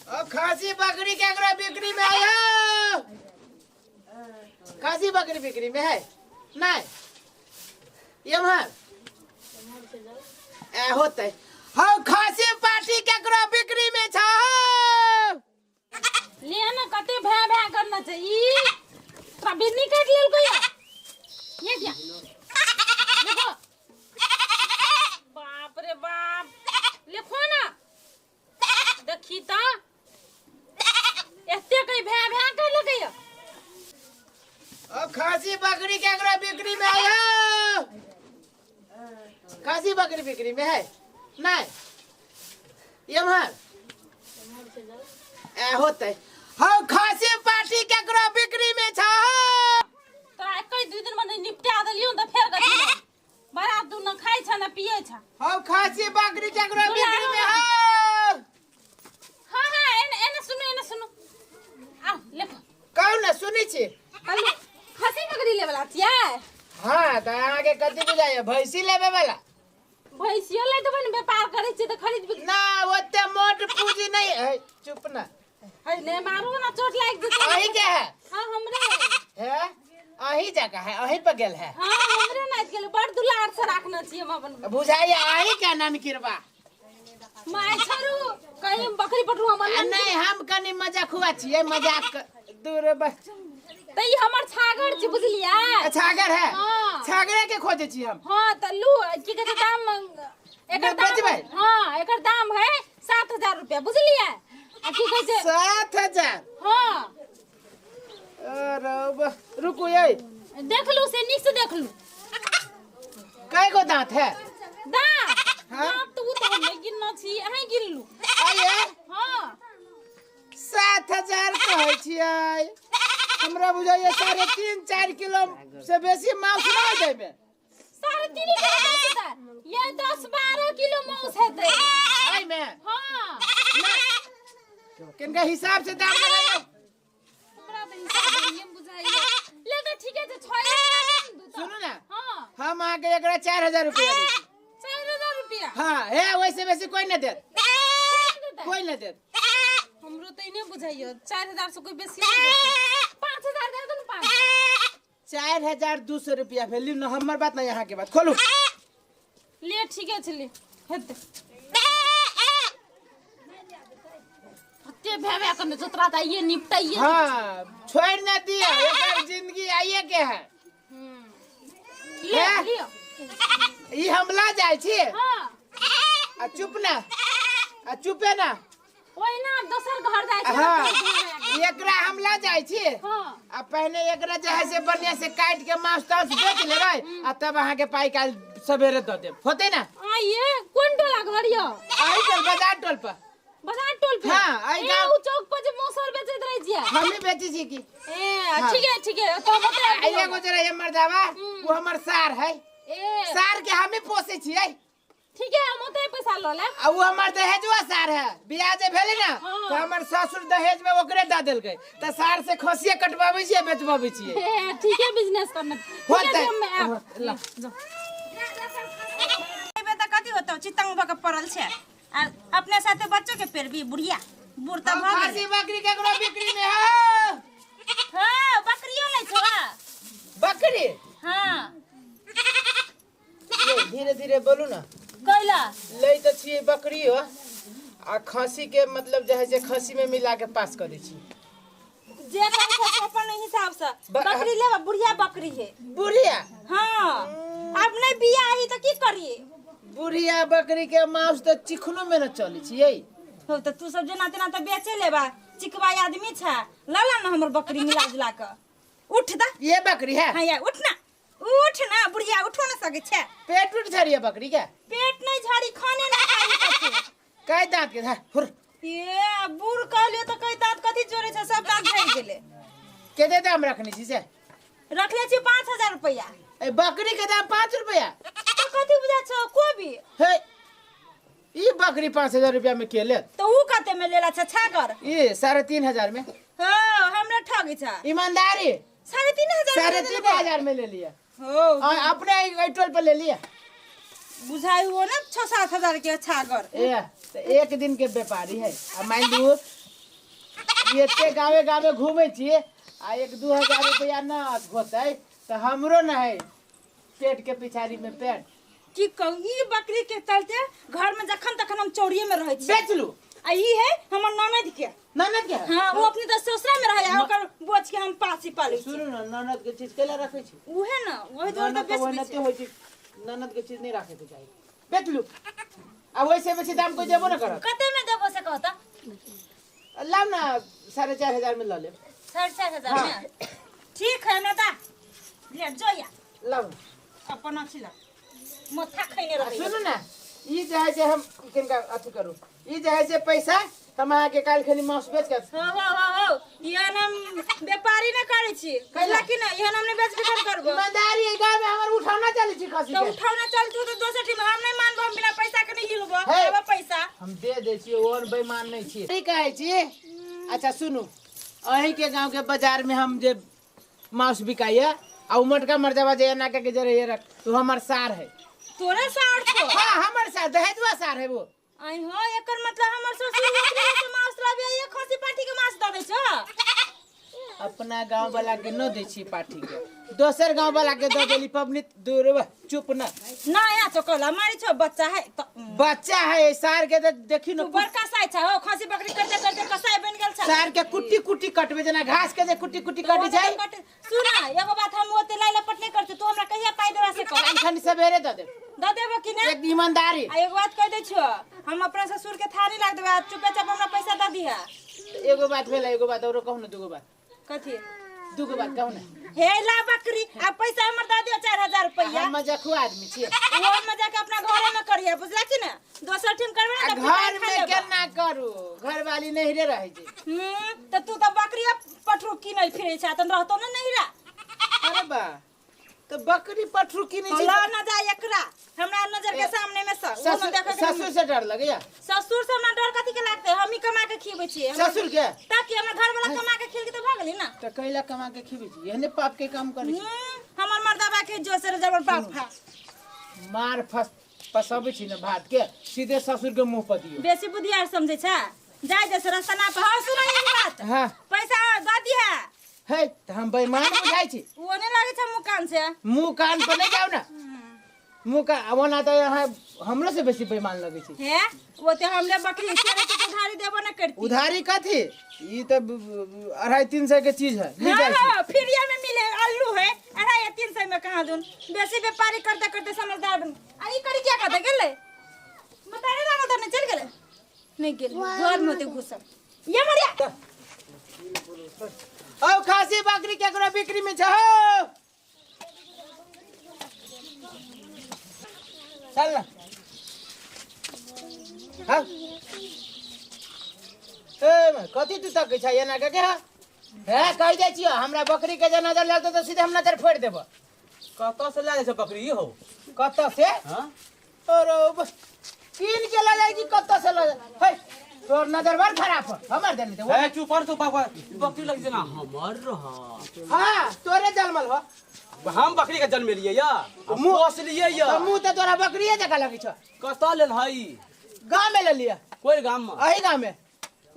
ओ खासी बकरी केकरो बिक्री में आयो? खासी बकरी बिक्री में है नहीं? एम्हर ए होते हौ। खासी पार्टी केकरो बिक्री में छ? ले ना, कते भै भै करना छै ई तोरा बिन्नी काटि लेलको या ये क्या देखो। बाप रे बाप, लिखो ना, देखी त एते कहीं भै भै कर लगे या। ओ खासी बकरी केकरो बिक्री में आयो? खासी बकरी बिक्री में है नहीं? एम्हर ए होते हौ। खासी पार्टी केकरो बिक्री में छ? तोरा एक दू दिन में निपटा देलियो त फेर गथी बड़ा तू न खाइ छ न पिए छ। हौ खासी बकरी केकरो बिक्री में हौ? हाँ हाँ, एने एने सुनू, एने सुनू, आओ लेखो। कहू ने, सुनै छी। कहलू खसी बकरी लेवला छियै? हाँ, तऽ अहाँके कथी बुझाइए, भैंसी लेबे वाला? भैंसियो ले देबै ने, व्यापार करै छियै तऽ खरीद बिक ना ओते मोट पूंजी नहीं है, चुप ना। है ने, मारू ना, चोट लागि जेतै। अही के है? हाँ, हमरे है, अही जगह है, अही पर गेल है। हाँ, हमरे नाच गेल। बड़ दुलार से राखने छियै हम अपन। बुझाइए अही के ननकिरबा। माय छोड़ू, कहीं बकरी पटरू हमर आ नहीं, हम कनी मजाक हुआ छियै, मजाक दूर बस। तऽ ई हमर छागर छै, बुझलियै? छागर है? हाँ। छागरे के खोजे छी हम। हाँ, तऽ लू, की कहै छै दाम एकर? दाम बेचबै? हाँ, एकर दाम है 7000 रुपया, बुझलियै? आ की कहै छै 7000? हाँ। अरे रुकू ये। देख लू से, नीक से देख लू। कै गो दांत है? दाँत? हाँ। दाँत तऽ ओ तऽ हम नहि गिनने छी, अहीं गिन लू। आइए। हाँ। 7000 कहै छियै, हमरा बुझाइए 3.5 4 किलो से बेसी मांस नहि देबै। 3.5 किलो मांस हेतै? ये 10-12 किलो मांस हेतै एहिमे। हाँ। किनका हिसाब से दाम लगाइए। हमरा तऽ हिसाब नहिये बुझाइए। ले तऽ ठीके छै, 6000 दू तऽ। सुनू ने। हाँ। हम अहाँके एकरा 4000 रुपया दै छी। 4000 रुपया? हाँ, हे वैसे बेसी कोई नहि देत। कोन देतै? कोई नहि देत। हमरो तऽ ई नहि बुझाइए, 4000 से कोई बेसी नहि देतै। 5000 दे दू ने, पाँच। 4200 रुपया भेल। लियौ ने, हमर बात नहि, अहाँके बात खोलू। ले, ठीके छै, ले, हेतै। कते भै भै करने छौ तोरा तऽ आइये निपटाइये। हाँ, छोड़ि नहि दिअ, एकर जिंदगी आइए के है। ले। हे? लियो। ई हम ला जाइ छी। हाँ। आ चुप ना, आ चुपे ना। ओहिना दोसर घर जाइ छै। हाँ, एकरा हम ला जाइ छी। हाँ। आ पहिने एकरा जे है से बढ़िया से काटि के मांस तांस बेच लेबै आ तब अहाँके पाइ काल्हि सवेरे दऽ देब, होतै ना? आइये कोन टोला घर यऽ? अही टोल, बाजार टोल पर। बाजार टोल पे? हाँ, एहि ए गाँव- उ चौक पर जे मौसर बेचैत रहै छियै? हमही बेचै छी की। ए हाँ। ठीक है, ठीक है, तो हम ओतै आ आबि एगो जे रहै मर्दावा, वो हमर सार है। ए सार के हमही पोसै छियै। ठीक है, हम ओतै पैसा लऽ लेब। आ वो हमर दहेजुआ सार है। बियाह जे भेलै ने हाँ। तऽ हमर ससुर दहेज में ओकरे दऽ देलकै, तऽ सार से खसिये कटबाबै छियै, बेचबाबै छियै। ए ठीक है, बिजनेस करना ठीक है। होतै। हम आयब। हाँ, ला। जाओ। एबे तऽ कथी होतौ, चितंग भऽ के पड़ल छै आ अपने साथे बच्चो के पेरबी। बुढ़िया बूढ़ तऽ भऽ गेलै। खासी बकरी केकरो बिक्री में है? हाँ, बकरियो लै छौ आ? बकरी? हाँ। ये धीरे धीरे बोलू ना। कैला? लै तऽ छियै बकरी हो आ खसी के, मतलब जे है से खसी में मिला के पास करै छी। जे करै छै से अपन हिसाब से। बकरी लेब, बुढ़िया बकरी है। बुढ़िया? हाँ, आब नहीं बिया ही तऽ की करिए? बुढ़िया बकरी के मांस तऽ चिकनो में न चलै छियै। हो तऽ तू सब जेना तेना तऽ बेचे लेबा, चिकबा आदमी छै, लऽ ला ना हमर बकरी मिला जुला के। उठ दा। ये बकरी है? हाँ, या उठ ना, उठ ना, बुढ़िया उठो ना सकै छै। पेट उठ झड़िया बकरी के? पेट नहीं झाड़ी, खाने ना खाई कथी। कै दांत के है? हुर। ए बूढ़ कहलियो तऽ कई दांत कथी जोड़े छै, सब दांत झड़ि गेलै। केते दाम रखने छी से? रखले छी 5000 रुपया। ए बकरी के दाम 5 रुपया? तऽ कथी बुझा छौ, कोबी हे? ई बकरी 5000 रुपया में के लेत? तऽ ऊ कते में लेला छै छागर? ई 3500 में। हाँ, हमरा ठगे छै। ईमानदारी। 3500? 3500 में ले लिया। हो। और अपने एहि टोल पर ले लिया। बुझाइ हो ने 6-7 हजार के छागर। ए तो एक दिन के व्यापारी है, आ मान लू एते गावे गावे घूमै छियै आ 1-2 हजार रुपया न होतै तऽ हमरो न है पेट के पिछाड़ी में पेट। की कहू ई बकरी के चलते घर में जखन तखन हम चोरिये में रहै छी। बेच लू। आ ई है हमर ननद के। ननद के? हां वो अपने त ससुरा में रहै आ ओकर बोझ के हम पासी पालै छी। सुनू न ननद के चीज केला रखै छी? उहे न ओहि दुआरे त बेच दै छी। होइ छै ननद के चीज नहीं रखे के चाही। बेच लू। आ वैसे बेसी दाम कोई देबो न करत। कते में देबो से कहता? लाव ना 4,500 में ल लेब। 4,500 में? ठीक है ना दा ले जो या लाव अपन अथी ला माथा खैने रहै। सुनू ना ई जे है से हम किनका अथी करू ई जे है से पैसा हम अहाँ के काल्हि खनी मांस बेच के हो हो हो हो इहन हम व्यापारी न करै छी कैला कि न इहन हम नै बेच बिकन करबो। ईमानदारी एहि गांव में हमर उठावना चलै छी खसी के। तो उठावना चल तू तो दोसर टीम हम नै मानबो हम बिना पैसा के नै हिलबो। आब पैसा हम दे दै छी ओहन बेईमान नै छी। की कहै छी? अच्छा सुनू अहीं के गांव के बाजार में हम जे मांस बिकाइया आ उ मोटका मर्दावा जे एना के जरे रख तू हमर सार है। तोरे सार छो? हां हमर सार दहेजवा सार है वो। आई हो एकर मतलब हमर ससुर बकरी के मांस लाबे ये खसी पाठी के मांस द दै छो। अपना गांव वाला के न दै छी पाठी के दोसर गांव वाला के द देली पबनी दूर चुप न ना या तो कहला मारी छो बच्चा है तो बच्चा है सार के देखी न तू बड़का साइ छ हो खसी बकरी करते करते कसाई बन गेल छ। सार के कुट्टी कुट्टी कटबे जना घास के जे कुट्टी कुट्टी कटी जाय। सुना एगो बात हम ओते लाइला पटने करते तू हमरा कहिया पाई देबा से कह? एखन सबेरे द देब। द देबो कि ना? एक ईमानदारी। आ एगो बात कह दै छियो हम अपना ससुर के थारी लाग देबे चुपेचाप हमरा पैसा द दिहा। एगो बात भेलै एगो बात औरो कहू न दूगो बात। कथी? दूगो बात कहू न। हे ला बकरी आ पैसा हमर द दियो 4,000 रुपया। हम मजाकू आदमी छियै। ओ मजाक अपना घरे में करिया बुझला कि ना दोसर टीम करबे ना त घर में केना करू घर वाली नहिरे रहै छै। त तू त बकरी पठरू किनै फिरै छ तन रहतो न नहिरा। अरे बा त बकरी पठरू किनै छै ला न जा एकरा हमरा नजर के सामने में ससुर से डर लगैया? ससुर से हमरा डर कथी के लागते? हम ही कमा के खिबै छियै ससुर के ताकि हमर घर वाला कमा के खिल के त भ गेली ना। त कैला कमा के खिबै छी एहने पाप के काम करै छी। हमर मर्दाबा के जोसर जबर पाप खा मार फस पसबै छी न भात के सीधे ससुर के मुंह पर दियो। बेसी बुधियार समझै छ जाय जैसे रास्ता ना पर। हां सुन एक बात। हां पैसा द दिहा। हे त हम बेईमान बुझाइ छी? ओ नै लागै छ मुंह कान से। मुंह कान पर नै जाउ ना मुंह का ओना त यहाँ हमरो से बेसी बेईमान लगै छै। हे ओते हमरे बकरी से के उधारी देबो न करती। उधारी कथी? ई त 250-300 के चीज है। हां फिरिया में मिले आलू है 250-300 में कहां दून बेसी व्यापारी करते करते समझदार बन। आ ई करी क्या कहते गेलै मतारे लागल त नै चल गेलै नै गेल घर में होते घुसल ये मरिया। औ खासी बकरी केकरो बिक्री में छ हो चल ना। हाँ ए कथी तू तकै छ एना के के हे कहि जाइ छियो हमरा बकरी के जे नजर लगतौ त सीधे हम नजर फोड़ि देबो। कतऽ से लाबै छ बकरी हो? कतऽ से? हां अरे कीन के ल जाइ कि कतऽ से ल जाइ? हे तोर नजर बड़ खराब हो हमर देने दे। ए चुप पर तू बाबा बकरी लग जना हमर रह। हां तोरे जन्मल हो। हम बकरी के जन्मेलियै या मुंह असलियै या मुंह त तोरा बकरीए जका लगै छ। कतऽ लेल हई? गांव में ले लिया। कोई गांव में? अही गांव में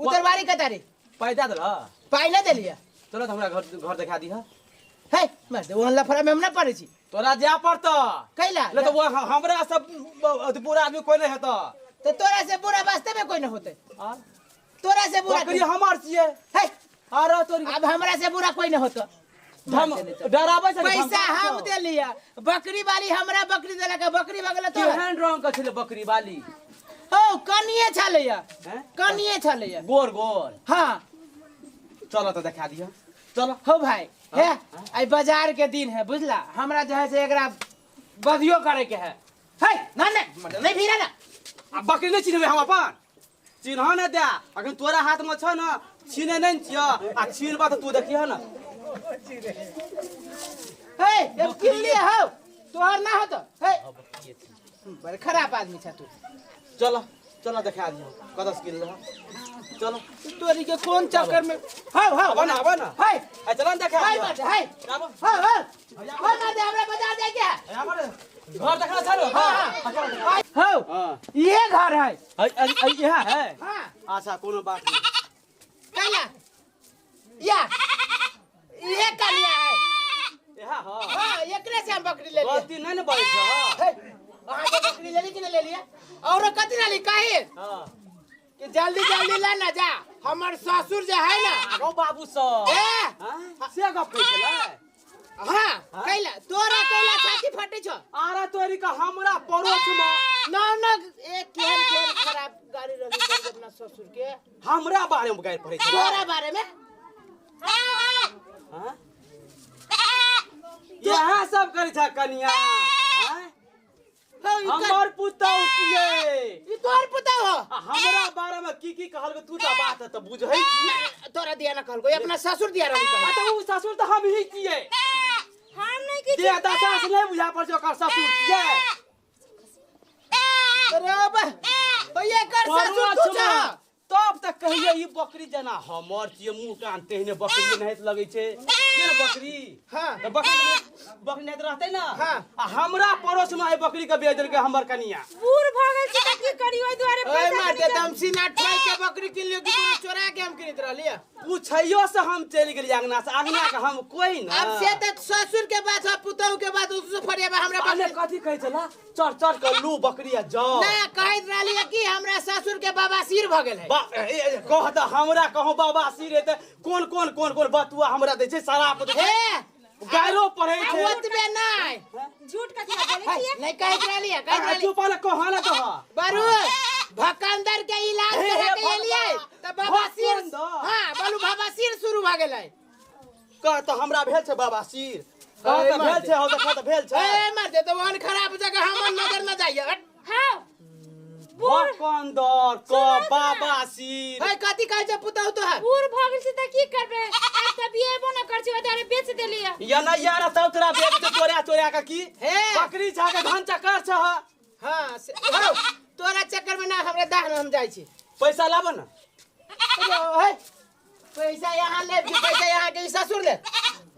उतरवारी कतारी। पाई दे देला? पाई न देलिया। चलो त हमरा घर घर देखा दीह। हे मर दे ओहन लफड़ा में हम न पड़ै छी। तोरा जाय पड़त। कैला? ले त वो हमरा सब बुरा आदमी कोई नहीं हेत। त तोरा से बुरा वास्ते में कोई न होते। तोरा से बुरा बकरी हमर छियै। हे अरे तोरी अब हमरा से बुरा कोई न होत। हम डराबै छै पैसा हम देलिया बकरी वाली हमरा बकरी देलक बकरी भगल तो केहन रंग के छलै बकरी वाली? हो कनिए छलैया कनिए छलैया गोर गोर। हां चलो त देखा दिह चलो। हो भाई हे आई बाजार के दिन है बुझला हमरा जे है से एकरा बधियो करे के है। हे ना ना नहीं भीरा ना आ बकरी नै चिन्हबै हम अपन चिन्ह न दे अखन तोरा हाथ में छ न छिने नै छिय आ छिनबा त तू देखिह न। हे अब किन लिए हो तोहर ना हो तो हे बड़ खराब आदमी छ तू। चलो चलो देखा दियो कतस किन ले चलो तोरी के कोन चक्कर में हां हां आबा ना आबा ना हे आ चलो न देखा हाय मत हे हां हां हां ना दे हमरा बाजार जाय के है घर देखना छ न। हां हो ये घर है है यहां है। हां अच्छा कोनो बात नहीं। कैला या ये कनिया है एहा हां हां एकरे से हम बकरी ले लिए गलती नहीं ने बोलै छ अहाँ के बकरी लेली कि नहीं लेलिए और कथी लेली काहे हां कि जल्दी जल्दी ला ना जा हमर ससुर जे है ना आगो बाबू सब ए हां से गप कहै छलै हां कैला तोरा कैला छाती फटै छ आरा तोरी का हमरा पड़ोस में ना ना ए केहन केहन खराब गाड़ी रहली कर अपना ससुर के हमरा बारे में गारि पड़ै छै तोरा बारे में हां यहाँ सब करै छ कनिया हां हमर पुतहु छियै ई तोहर पुतहु हो हमरा बारे में की की कहलको तू त बात त बुझै छी तोरा दिया ना कहलको अपना ससुर दिया रहली आ त उ ससुर त हम ही छियै हम नहीं की दे दशा से नहीं बुझा पड़ छै ओकर ससुर छियै अरे बा भैया कर ससुर तू छ तब तक कहिए ई बकरी जना हमर छियै मुंह कान तेहने बकरी नहीं लगै छै के बकरी हां त बकरी बकरी नहीं रहतै ना हां आ हमरा पड़ोस में आई बकरी के बेच देलकै हमर कनिया बूढ़ भ गेल छै त की करी ओइ दुआरे ओए मार दे हम सीना ठोइ के बकरी किन लियो कि कोनो चोरा के हम किनत रहलिए पूछैयो से हम चलि गेलियै अंगना से अंगना के हम कोई ना अब से त ससुर के बात हो पुतहु के बात उससे फरियाबा हमरा बकरी कथी कहै छला चढ़ चढ़ के लू बकरी आ जाओ ना कहैत रहलिए कि हमरा ससुर के बाबा सिर भ गेल है कह त हमरा कहूं बाबा सिर है त कोन कोन कोन कोन बतुआ हमरा दै छै शराब दै छै गायरो पढ़ै छै ओतबे नै झूठ कथी बोलै छियै नहीं कहैत रहलिए कहैत रहलिए चुप न कह न कह बारू भकंदर के इलाज करा के एलिए त बाबा सिर हां बोलू बाबा सिर शुरू भ गेलै कह त हमरा भेल छै बाबा सिर कह त भेल छै हो त भेल छै ए मर दे त ओहन खराब जगह हमर नजर न जाइए हां भकंदर क बाबा सिर है कथी कहै छै पुतहु तोहर बूढ़ भ गेल छै त की करबे आब त बिएबो न कर छै ओइ दुआरे बेच देलिए या ना यार तब तोरा बेच के चोरा चोरा के की हे बकरी छा के धान चक्कर छ हां हो तोरा चक्कर में ना हमरा दाह हम जाइ छी पैसा लाब ना हे पैसा यहाँ ले कि पैसा यहाँ के ससुर ले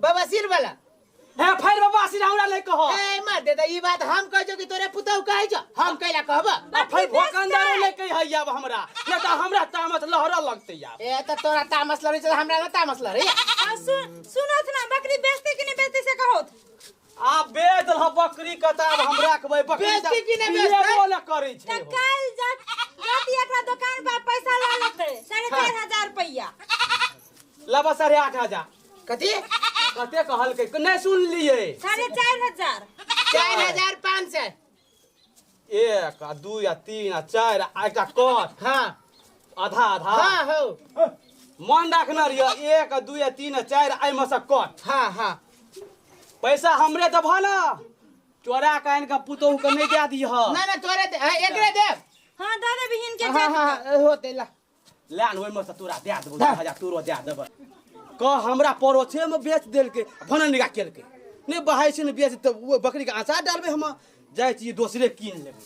बाबा सिर वाला हे फेर बाबा सिर हमरा नहीं कहो ए मर दे त ई बात हम कहै छौ कि तोरे पुतहु कहै छौ हम कैला कहब आ फेर भोकंदरो नहीं कहै आब हमरा न त हमरा तामस लहरऽ लगतै आब ए त तोरा तामस लहरै छै हमरा न तामस लहरै आ सुनत ना बकरी बेचते कि नहीं बेचते से कहत आ बेच देलह बकरी के त आब हम राखबै बकरी बेचती कि नहीं बेचतै? पिएबो न करै छै त काल जात जाती एकरा दुकान पर पैसा ल लेतै 4500 रुपैया लाबा 8500 कथी कते कहलकै नहीं सुनलियै 4500 4500 1 आ 2 आ 3 आ 4 आ एकटा कट हां आधा आधा हां हो मन रखने रहियो 1 आ 2 आ 3 आ 4 एहिमे से कट हां हां पैसा हमरे देबह ना चोरा के आनि के पुतोहु के नहीं दे दिह ना ना तोरे दे एकरे देब हां दे देबही इनके हां हां होतै ला ले आन ओहिमे से तोरा दे देबौ 2000 तोरो दे देबौ कह हमरा पड़ोसे में बेच देलकै भनन निगाह केलकै नहीं बहाय छै ने बेच तऽ ओ बकरी के अचार डालबै हम जाइ छी दोसरे कीन लेबै।